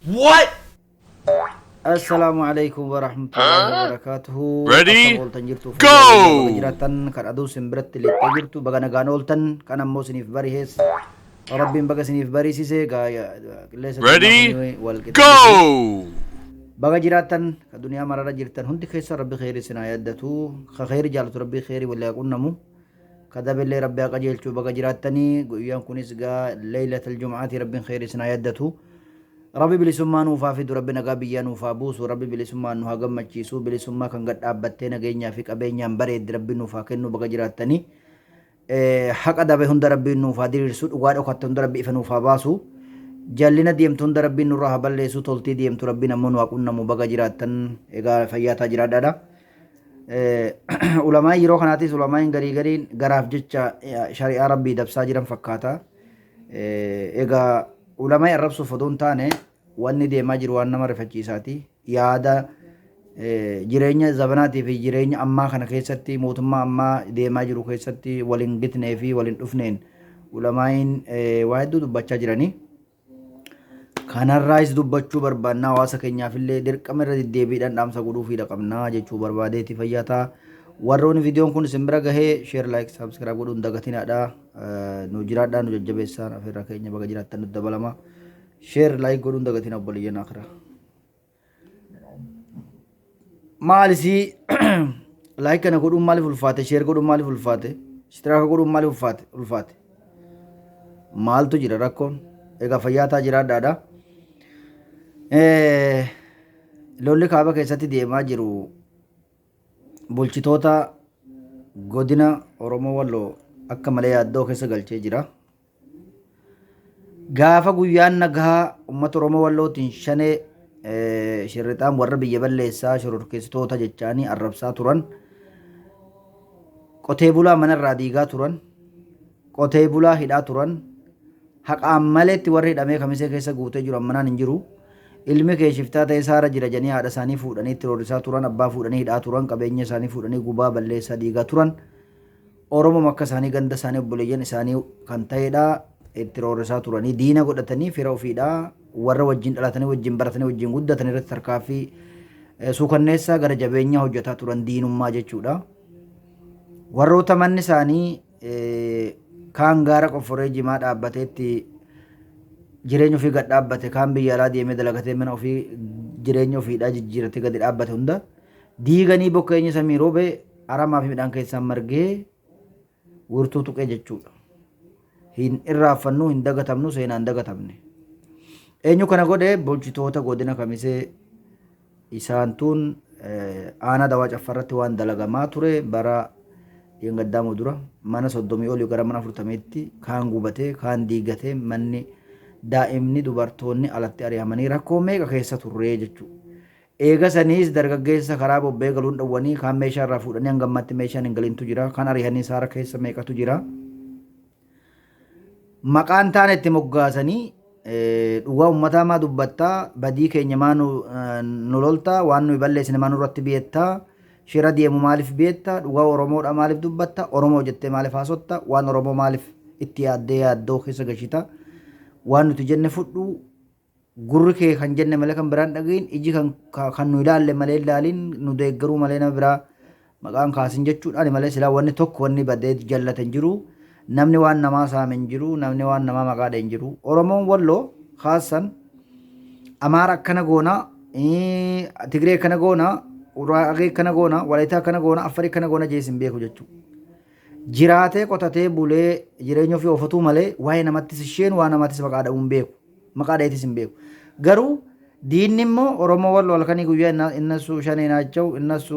What? Assalaamu alaikum warahmatullahi wabarakatuhu. Ready? Akkam ooltan jirtu Go! baga jiraattan kan aduun sin biratti lixxee jirtu baga nagaan ooltan kan ammoo siniif barihees rabbiin baga siniif bariisise qilleensa Ready? wal qixxeesse. Go! Baga jiraattan kan duniyaa mararra jirtan hundi keessa rabbi kheyri isin haa yaaddatu, ka kheyri jaalatu rabbi kheyri walii haa qunnamu, ka daballee rabbi haa qajeelchu. Baga jiraattanii guyyaan kunis gaa leeylatal jum'aati, rabbiin kheyri isin haa yaaddatu. Rabbi bilisummaa nuuf haa fidu, rabbi nagaa biyyaa nuuf haa buusu, rabbi bilisummaan nu haa gammachiisu, bilisummaa kan gad dhaabbattee nageenyaa fi qabeenyaan bareeddi rabbi nuuf haa kennu. Baga jiraattanii. Haqa dabe hunda rabbiin nuuf haa diriirsu, dhugaa dhokatte hunda rabbi ifa nuuf haa baasu, jallina deemtu hunda rabbiin nurraa haa balleessu, toltii deemtu rabbiin ammoo nu haa qunnamu. Baga jiraattan, egaa fayyaataa jiraadhaadha. Ulamaan yeroo kanaatis ulamaan garii gariin garaaf jecha shari'aa rabbii dabsaa jiran fakkaata. Egaa ulamaa arrabsuuf odoo hin taane wanni deemaa jiru waan nama rifachiisaati. Yaada jireenya zabanaatii fi jireenya ammaa kana keessatti mootummaa ammaa deemaa jiru keessatti wal hin gitnee fi wal hin dhufneen ulamaa'iin waa hedduu dubbachaa jiranii. Kanarraayis dubbachuu barbaannaa, hawaasa keenyaafillee dirqama irra deddeebiidhaan dhaamsa godhuufiidha qabnaa jechuu barbaadeeti. Fayyaa ta'a. Warroonni viidiyoon kun isin bira gahee share, like, subscribe godhuun dagatinaadha. Nu jiraadhaa, nu jajjabeessaan afeerraa keenya. Baga jiraattan, nutti dabalama. Share, like godhuun dagatina, obboleeyyan akhiraa. Maalisii like kana godhuun maaliif ulfaate? Share godhuun maaliif ulfaate? Ishtiraaka godhuun maaliif ulfaate? Ulfaate. Maaltu jira rakkoon? Egaa fayyaa ta'a, jiraadhaadha. Lolli kaaba keessatti deemaa jiru bulchitoota godina Oromoo Walloo akka malee yaaddoo keessa galchee jira. Gaafa guyyaan nagaa uummata Oromoo Wallootiin shanee shirrixaan warra biyya balleessaa shororkeessitoota jechaanii arrabsaa turan. Qotee bulaa manarraa diigaa turan. Qotee bulaa hidhaa turan. Haqaan maleetti warri hidhamee Kamisee keessa guutee jiru ammanaan hin jiru. Ilmi kee shiftaa ta'ee saara jira jedhanii haadha isaanii fuudhanii itti roorrisaa turan. Abbaa fuudhanii hidhaa turan. Qabeenya isaanii fuudhanii gubaa balleessaa diigaa turan. Oromoo akka isaanii ganda isaanii obboleeyyan isaanii kan ta'edha itti roorrisaa turanii, diina godhatanii fira ofiidha warra wajjin dhalatanii, wajjin baratanii, wajjin guddatan irratti tarkaaffii suukanneessaa gara jabeenyaa hojjetaa turan, diinummaa jechuudha. Warroota manni isaanii kaan gaara qofforee jimaa dhaabbateetti jireenya ofii gad dhaabbate, kaan biyya alaa deemee dalagatee mana ofii jireenya ofiidhaa jijjiiratee gadi dhaabbate hunda diiganii bokkeenyi samii roobe aramaa fi midhaan keessaan margee wirtuu tuqee jechuudha. Hin irraanfannu, hin dagatamnu, seenaan dagatamne. Eenyu kana godhe? Bulchitoota godina Kamisee. Isaantuun aanaa Dawaa Caffarratti waan dalagamaa ture bara dheengaddaamoo dura mana 30 olii gara mana 40tti kaan gubatee, kaan diigatee, manni daa'imni dubartoonni alatti ari'amanii rakkoo meeqa keessa turree jechuudha. Eega saniis dargaggeessa karaa bobba'ee galuun dhowwanii, kaan meeshaa irraa fuudhanii hanga ammaatti meeshaan hin galintu jira. Kaan ari'anii saara keessa meeqatu jira. Maqaan taane itti moggaasanii dhugaa uummataa maa dubbattaa, badii keenya maa nu loltaa, waan nuyi balleessine maa nurratti beektaa, shira deemu maaliif beektaa, dhugaa Oromoodha maaliif dubbatta, Oromoo jettee maaliif haasotta, waan Oromoo maaliif itti yaaddee yaaddoo keessa gashita, waan nuti jenne fudhu, gurri kee kan jenne malee kan biraan dhagahin, iji kan nu ilaalle malee ilaalin, nu deeggaruu malee nama biraa maqaan kaasin jechuudhaan malee silaa wanni tokko wanni badee jallate hin jiru. Namni waan namaa saame hin jiru, namni waan namaa maqaa dha'e hin jiru. Oromoon Walloo kaasan Amaara akkana goona, Tigree akkana goona, Uraagee akkana goona, Walaayitaa akkana goona, Affarii akkana goona jees hin beeku jechuudha. Jiraatee qotatee bulee jireenya ofii ofatuu malee waa'ee namattis isheen waa namattis maqaa dha'uu hin beeku. Maqaa dha'eetis hin beeku. Garuu diinni immoo Oromoo Walloo halkanii guyyaa እነሱ ሸኔ ናቸው፣ እነሱ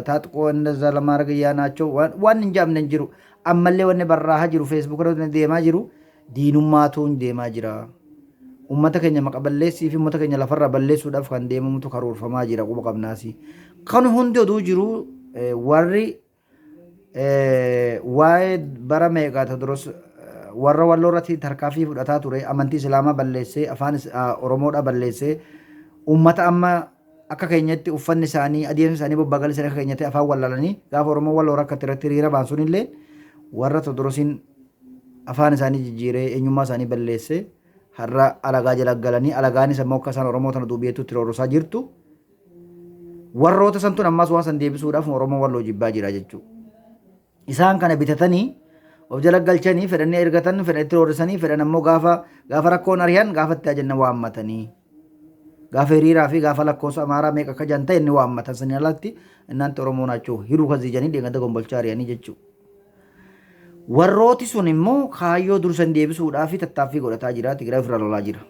ታጥቆ እንደዛ ለማድረግ ናቸው waan hin jaamne hin jiru. Ammallee wanni barraahaa jiru, Facebook irratti deemaa jiru, diinummaatuun deemaa jira. Uummata keenya maqa balleessii fi uummata keenya lafarraa balleessuudhaaf kan deemamutu karoorfamaa jira, quba qabnaasi. Kan hundi oduu jiru warri waa'ee bara meeqa Tewodiroos warra Walloo irratti tarkaanfii fudhataa ture, amantii Islaamaa balleessee, afaan Oromoodhaa balleessee, uummata amma akka keenyatti uffanni isaanii, adeemsi isaanii, bobbagalli isaanii akka keenyatti afaan wallaalanii gaafa Oromoo Walloo rakkate irratti hiriira ba'an sunillee warra Tewodiroosiin afaan isaanii jijjiiree eenyummaa isaanii balleessee Har'a alagaa jala galanii alagaanis ammoo akka isaan Oromoo tana duubiyeettutti roorrosaa jirtu. Warroota santun ammas waan san deebisuudhaaf Oromoo Walloo jibbaa jira jechuudha. Isaan kana bitatanii of jala galchanii fedhanii ergatan, fedhan itti roorrisanii, fedhan ammoo gaafa gaafa rakkoon ari'an gaafa itti ajanna waammatanii. Gaafa hiriiraa fi gaafa lakkoofsa Amaaraa meeqa akka jan ta'e inni waammatan saniin alatti innaanti Oromoo naachuu hiruu kasii janii deengada Gombolchaa ari'anii jechuudha. Warrooti sun immoo kaayyoo dursan deebisuudhaa fi tattaaffii godhataa jira. Tigraay ofirraa lolaa jira.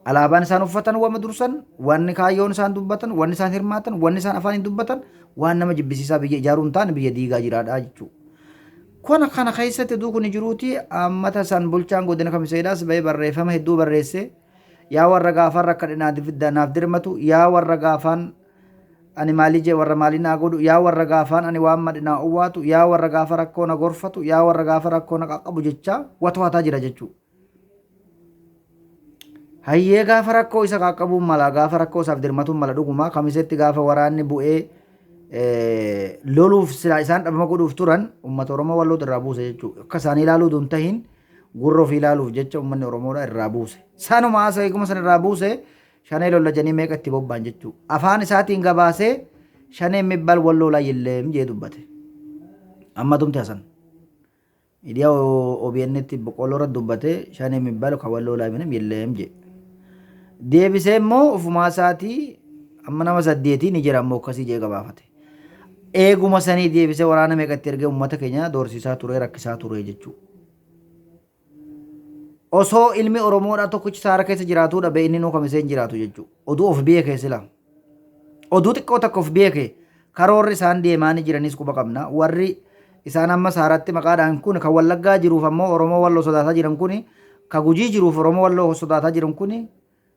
Alaabaan isaan uffatan wama dursan, wanni kaayyoon isaan dubbatan, wanni isaan hirmaatan, wanni isaan afaaniin dubbatan waan nama jibbisiisaa biyya ijaaruu hin taane biyya diigaa jiraadha jechuudha. Kana kana keessatti oduu kun jiruuti ammata san bulchaan godina Kamiseedhaas bahee barreeffama hedduu barreesse. Yaa warra gaafaan rakkadhe naaf dirmatu, yaa warra gaafaan ani maalii jee warra maalii naa godhu, yaa warra gaafaan ani waan madhe naa owwaatu, yaa warra gaafa rakkoo na gorfatu, yaa warra gaafa rakkoo na qaqqabu jechaa watwaataa jira jechuudha. Hayyee gaafa rakkoo isa qaqqabuun mala, gaafa rakkoo isaaf dirmatuun mala dhugumaa Kamisetti gaafa waraanni bu'ee loluuf silaa isaan dhabama godhuuf turan uummata Oromoo Wallootu irraa buuse jechuudha. Akka isaanii ilaaluu utuu hin tahin gurra ofii ilaaluuf jecha uummanni Oromoodha irraa buuse. Sanuma haasa eeguma san irraa buuse Shanee lolla jedhanii meeqa itti bobba'an jechuudha. Afaan isaatiin gabaasee Shanee mibbal Walloo laa yilleem jee dubbate. Amma tumte Hasan. Miidiyaa OBN tti boqqoolloo irratti dubbate Shanee mibbal ka Walloo laa minim yilleem jee. Deebisee immoo ofumaa isaatii amma nama saddeetii ni jira ammoo akkasii jee gabaafate. Eeguma sanii deebisee waraana meeqa itti ergee uummata keenya doorsisaa ture rakkisaa ture jechuudha. Osoo ilmi Oromoodhaa tokkichi saara keessa jiraatuu dhabe inni nuu kamisee hin jiraatu jechuudha. Oduu of beekee sila. Oduu xiqqoo takka of beeke karoorri isaan deemaanii jiranis quba qabna. Warri isaan amma saaratti maqaadhaan kun kan Wallaggaa jiruuf ammoo Oromoo Walloo sodaataa jiran kun, ka Gujii jiruuf Oromoo Walloo sodaataa jiran kun,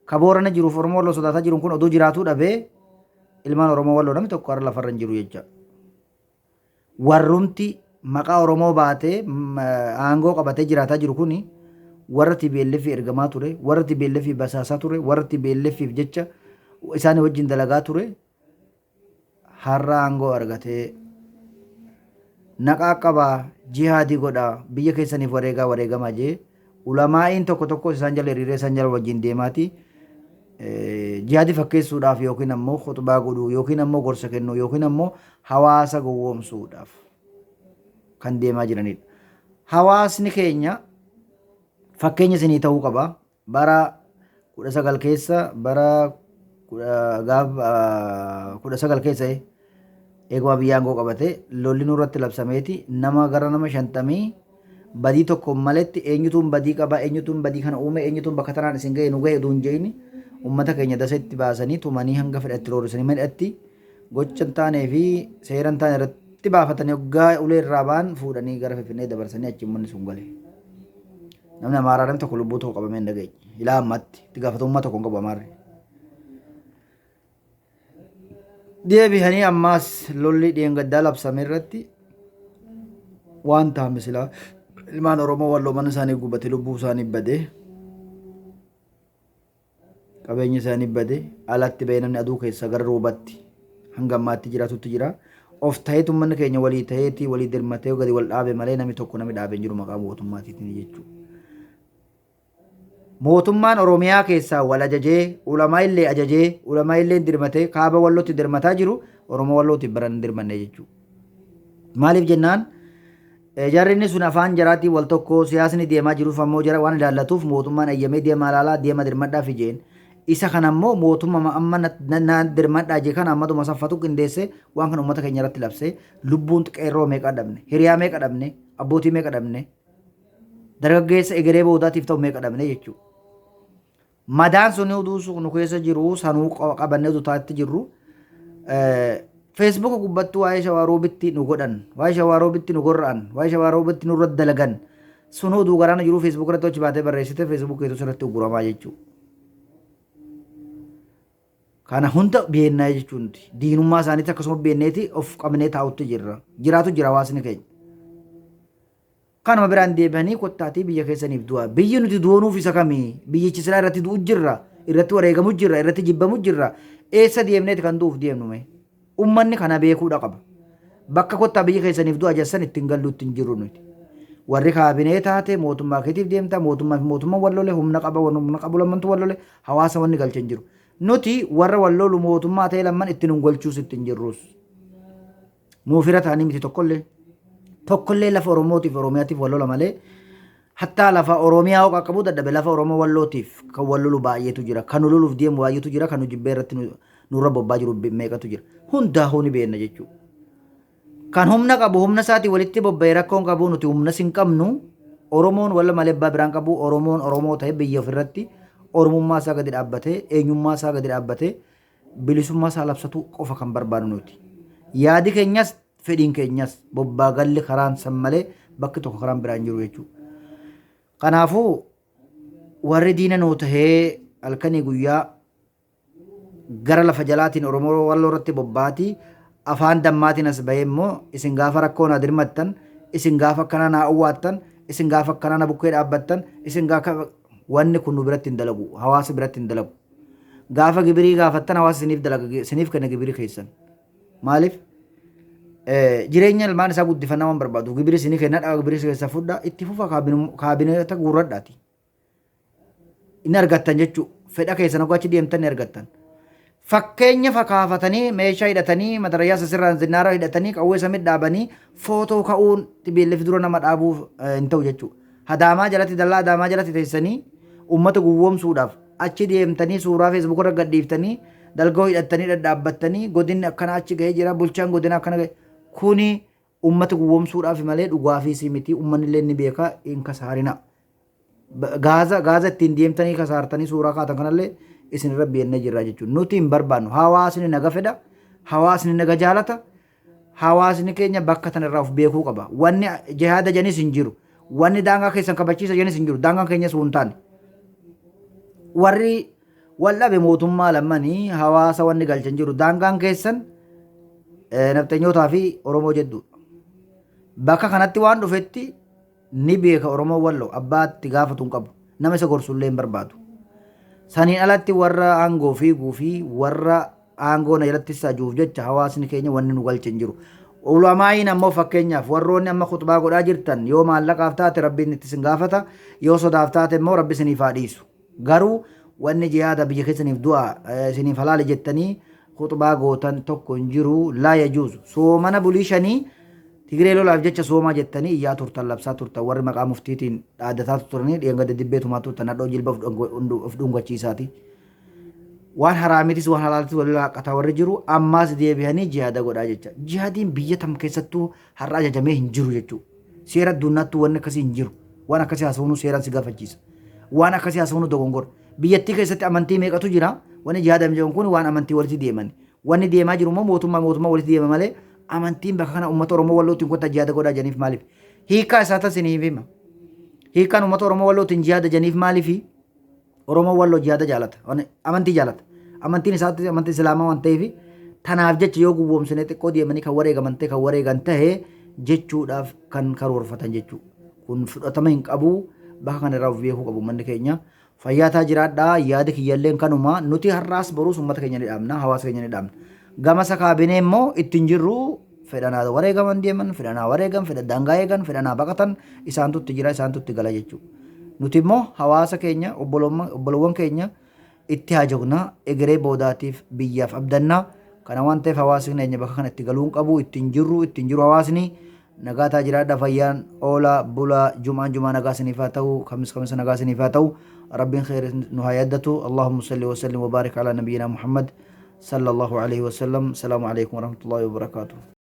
ka Boorana jiruuf Oromoo Walloo sodaataa jiran kun oduu jiraatuu dhabee ilmaan Oromoo Walloo namni tokko har'a lafarra hin jiru jecha. Warrumti maqaa Oromoo baatee aangoo qabatee jiraataa jiru kuni warra tplf ergamaa ture, warra tplf basaasaa ture, warra tplf jecha isaanii wajjin dalagaa ture har'a aangoo argatee naqaa qabaa jihaadii godhaa biyya keessaniif wareegaa wareegamaa jee Ulamaa'iin tokko tokkos isaan jala hiriiree isaan jala wajjin deemaati jihaadii fakkeessuudhaaf yookiin ammoo khuxbaa godhuu yookiin ammoo gorsa kennuu yookiin ammoo hawaasa gowwoomsuudhaaf kan deemaa jiranidha. Hawaasni keenya fakkeenya isinii ta'uu qaba. Bara 19 keessa bara gaaf 19 keessa eeguma biyya aangoo qabate lolli nurratti labsameeti nama gara nama 50 badii tokkoon maletti eenyutuun badii qaba, eenyutuun badii kana uume, eenyutuun bakka tanaan isin gahe nu gahe utuu hin je'ini ummata keenya daseetti baasanii tumanii hanga fedhatti roorrisanii mana hidhatti gocha hin taanee fi seera hin taane irratti baafatanii hoggaa ulee irraa ba'an fuudhanii gara Finfinnee dabarsanii achi uummanni sun gale. Namni Amaaraa namni tokko lubbuu tokko qabamee hin dhageenye. Ilaa ammaatti itti gaafatamummaa tokko hin qabu Amaarri. Deebihanii ammaas lolli dheengaddaa labsame irratti waan ta'ame silaa ilmaan Oromoo Walloo mana isaanii gubate, lubbuu isaanii bade, qabeenyi isaanii bade, alatti bahee namni aduu keessa gara roobatti hanga ammaatti jiraatutti jira. Of ta'eetu uummanni keenya walii ta'eeti walii dirmatee gadi wal dhaabe malee namni tokko namni dhaabe hin jiru maqaa mootummaatiitiin jechuudha. Mootummaan Oromiyaa keessaa wal ajajee, ulamaa'illee ajajee, ulamaa'illeen dirmatee kaaba Wallootti dirmataa jiru Oromoo Wallootiif baran hin dirmanne jechuudha. Maaliif jennaan jarri inni sun afaan jaraatiin wal tokko siyaasni deemaa jiruuf ammoo jara waan ilaallatuuf mootummaan ayyamee deemaa ilaalaa deema dirmadhaa fi jeen. Isa kana ammoo mootummaa amma na dirmadhaa jee kana ammatuma saffatu qindeessee waan kana uummata keenya irratti labsee lubbuun qeerroo meeqa dhabne, hiriyaa meeqa dhabne, abbootii meeqa dhabne. Dargaggeessa egeree boodaatiif ta'u meeqa dhabne jechuudha. Madaan sun oduu nu keessa jiru sanuu qabannee oduu taatti jirru feesbuuka gubbatti waa'ee Shawaaroobitti nu godhan, waa'ee Shawaaroobitti nu gorra'an, waa'ee Shawaaroobitti nurra dalagan sun oduu garaana jiru feesbuuka irratti achi baatee barreessite feesbuuk keetu sirratti ugguramaa jechuudha. Kana hunda beennaa jechuun nuti diinummaa isaaniitti akkasuma beenneeti of qabnee taa'utti jirra. Jiraatu jira hawaasni keenya. Kanuma biraan deebi'anii kottaatii biyya keessaniif du'aa. Biyyi nuti du'unuuf isa kami? Biyyichi silaa irratti du'u jirra, irratti wareegamu jirra, irratti jibbamu jirra. Eessa deemneeti kan du'uuf deemnu mee? Ummanni kana beekuudha qaba. Bakka kottaa biyya keessaniif du'a jessan ittiin gallu ittiin jirru nuti. Warri kaabinee taate mootummaa keetiif deemta, mootummaa fi mootummaan wal lole, humna qaba, humna qabu lammantu wal lole, hawaasa wanni galche hin jiru. Nuti warra wal lolu mootummaa ta'e lamman itti nun galchuus itti hin jirrus. Nuu fira ta'anii miti tokkollee. Tokkollee lafa Oromootiif Oromiyaatiif wal lola malee hattaa lafa Oromiyaa hoo qaqqabuu dadhabe lafa Oromoo Wallootiif kan wal lolu baay'eetu jira. Kan nu loluuf deemu baay'eetu jira. Kan nu jibbee irratti nurra bobbaa jiru meeqatu jira. Hundaahuu ni beekna jechuudha. Kan humna qabu humna isaatiin walitti bobba'e rakkoon qabu nuti humnas hin qabnu. Oromoon walla malee abbaa biraan qabu Oromoon Oromoo ta'e biyya ofirratti Oromummaa isaa gadi dhaabbatee eenyummaa isaa gadi dhaabbatee bilisummaa isaa labsatuu qofa kan barbaadu nuti. Yaadi keenyas fedhiin keenyas bobbaa galli karaan san malee bakki tokko karaan biraan jiru jechuudha. Kanaafuu warri diina nuu tahee halkanii guyyaa gara lafa jalaatiin Oromoo Walloo irratti bobbaatii afaan dammaatiin as bahee immoo isin gaafa rakkoo naa dirmattan, isin gaafa akkanaa naa owwaattan, isin gaafa akkanaa na bukkee dhaabbattan, isin gaafa wanni kun nu biratti hin dalagu, hawaasa biratti hin dalagu. Gaafa gibirii gaafattan hawaasa isiniif dalaga, isiniif kenna gibirii keessan. Maaliif? Jireenya ilmaan isaa guddifannaa waan barbaaduuf gibirii isinii kennadha, gibirii keessa fudha, itti fufa kaabineeta guurradhaati. Inni argattan jechuu fedha keessan hoggaa achi deemtan ni argattan. Fakkeenya fakaafatanii meeshaa hidhatanii matarayyaa sasirraan zinnaara hidhatanii qawwee samii dhaabanii footoo ka'uun TPLF dura nama dhaabuuf hin ta'u jechuudha. Hadaamaa jalatti dallaa hadaamaa jalatti teessanii uummata gowwoomsuudhaaf achi deemtanii suuraa feesbuuk irra gadhiiftanii dalgoo hidhattanii dhadhaabbattanii godinni akkana achi ga'ee jira bulchaan godina akkana ga'e kuni uummata gowwoomsuudhaaf malee dhugaafiisii miti uummanni illee ni beeka hin kasaarina. Gaaza gaaza ittiin deemtanii kasaartanii suuraa kaatan kanallee isin irra beennee jirra jechuudha. Nuti hin barbaannu. Hawaasni naga fedha. Hawaasni naga jaalata. Hawaasni keenya bakka tana irraa of beekuu qaba. Wanni jihaada janis hin jiru. Wanni daangaa keessan kabachiisa janis hin jiru. Daangaan keenyas hin taane. Warri wal dhabe mootummaa lammanii hawaasa wanni galchan jiru. Daangaan keessan nafxanyootaa fi Oromoo jedduudha. Bakka kanatti waan dhufetti Ni beeka Oromoon Walloo abbaa itti gaafatu hin qabu. Nama isa gorsu illee hin barbaadu. Saniin alatti warra aangoo fiiguu fi warra aangoo na jalatti sajuuf jecha hawaasni keenya wanni nu galche hin jiru. Ulamaa'iin ammoo fakkeenyaaf warroonni amma khuxbaa godhaa jirtan yoo maallaqaaf taate Rabbiin itti isin gaafata, yoo sodaaf taate immoo Rabbi isiniif haa dhiisu. Garuu wanni jihaada biyya keessaniif du'a isiniif halaali jettanii khuxbaa gootan tokko hin jiru. Laa yajuuzu. Soomana bulii shanii Tigree lolaaf jecha soomaa jettanii iyyaa turtan, labsaa turtan, warri maqaa muftiitiin dhaadataa turanii dheengadda dibbee tumaa turtan, hadhoo jilba of dhungachiisaati. Waan haraamiitis waan halaalitis wal laaqqataa warri jiru ammaas deebihanii jihaada godhaa jecha. Jihaadiin biyya tam keessattuu har'a ajajamee hin jiru jechuudha. Seera addunyaattuu wanni akkasii hin jiru. Waan akkasii haasawuun seeraan si gaafachiisa. Waan akkasii haasawuun dogongora. Biyyattii keessatti amantii meeqatu jira? Wanni jihaada jedhamu kun waan amantii walitti deeman. Wanni deemaa jiru immoo mootummaa mootummaa walitti deema malee amantiin bakka kana uummata Oromoo Wallootiin kottaa jihaada godhaa jedhaniif maaliif? Hiikkaa isaa tan isiniif hima. Hiikkaan uummata Oromoo Wallootiin jihaada jedhaniif maaliifi? Oromoo Walloo jihaada jaalata. Amantii jaalata. Amantiin isaatti amantii Islaamaa waan ta'eef tanaaf jecha yoo gowwoomsine xiqqoo deemanii kan wareegaman ta'e kan wareegan ta'e jechuudhaaf kan karoorfatan jechuudha. Kun fudhatama hin qabu. Bakka kana irraa of beekuu qabu uummanni keenya. Fayyaa taa jiraadhaa yaadi kiyyalleen kanuma nuti har'aas boruus uummata keenya ni dhaabna hawaasa keenya ni dhaabna. Gama isa kaabinee immoo itti hin jirru fedhanaa wareegaman deeman fedhanaa wareegan fedha daangaa eegan fedhanaa baqatan isaantu itti jira isaantu itti gala jechuudha. Nuti immoo hawaasa keenya obbolowwan keenya itti haajogna egeree boodaatiif biyyaaf abdanna. Kana waan ta'eef hawaasni keenya bakka kana itti galuu hin qabu itti hin jirru itti hin jiru hawaasni. Nagaa taa jiraadha fayyaan oola bula jum'aan jumaa nagaa isiniif haa ta'u kamis kamisa nagaa isiniif haa ta'u rabbiin kheyri nu haa yaddatu allahumma salli wa sallim wa barik ala nabiyyina muhammad sallallahu alaihi wa sallam salaamu alaikum warahmatullahi wabarakaatuh.